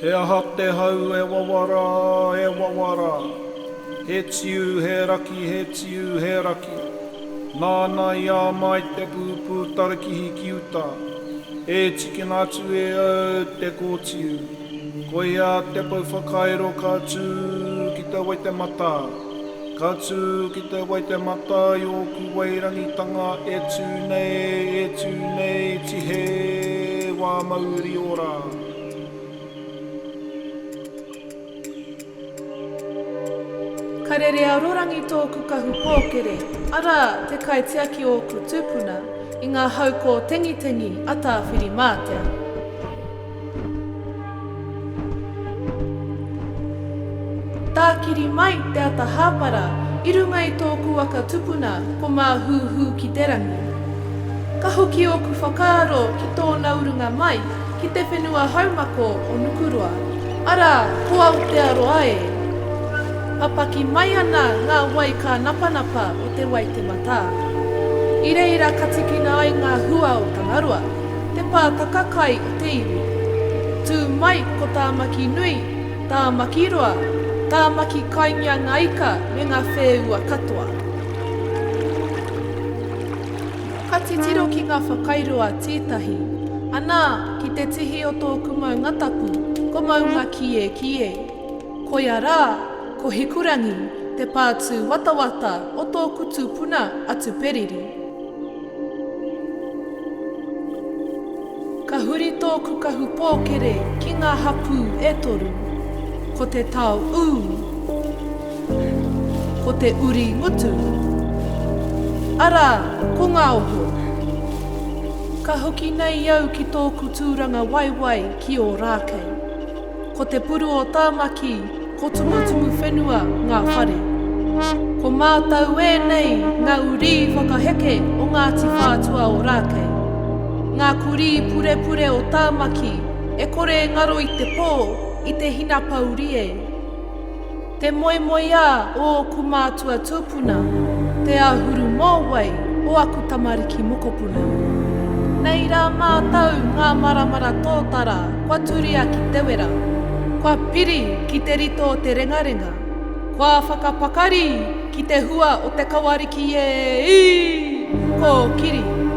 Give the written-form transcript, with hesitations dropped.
He aha te hau e wawara, e wawara? He tiu, he raki, he tiu, he raki. Nāna i āmai te pūpū tarakihi ki uta. E tikina atu e au te kōtiu. Koia te pou whakairo ka tū ki te Waitematā. Ka tū ki te Waitematā i ōku wairangitanga e tū nei, e tū nei, tihe wā mauri ora. Ka rere a Rorangi tōku kahu pōkere, arā, te kaitiaki o ōku tūpuna, i ngā hau kōtengitengi a Tāwhirimātea. Tākiri mai te ata hāpara i runga i tōku waka tupuna ko Māhūhū-ki-te-rangi. Ka hoki ōku whakaaro ki tōna urunga mai ki te whenua haumako o Nukuroa, arā, ko Aotearoa e. Papaki mai ana ngā wai kānapanapa o Te Waitematā. I reira ka tikina ai ngā hua o Tangaroa, te pātaka kai o te iwi. Tū mai ko Tāmaki nui, Tāmaki roa, Tāmaki kaingia ngā ika me ngā whēua katoa. Ka titiro ki ngā whakairo a Tītahi, anā, ki te tihi o tōku maunga tapu, ko Maunga Kiekie. Koia rā, ko Hikurangi, te pā tūwatawata o tōku tupuna a Tuperiri. Ka huri tōku kahu pōkere ki ngā hapū e toru. Ko te tao ū. Ko te uri ngutu. Arā, ko ngā oho. Ka hoki nei au ki tōku tūranga waewae ki Ōrākei. Ko te puru o Tāmaki, ko Tumutumuwhenua ngā whare. Ko mātou ēnei ngā urī whakaheke o Ngāti Whātua Ōrākei. Ngā kurī purepure o Tāmaki e kore e ngaro i te pō, i te hinapouri e. Te moemoeā o ōku mātua tūpuna, te āhuru mōwai o aku tamariki mokopuna. Nei rā mātou ngā maramara tōtara kua turia ki te wera, kua piri ki te rito o te rengarenga, kua whakapakari ki te hua o te kawariki e ī! Kōkiri!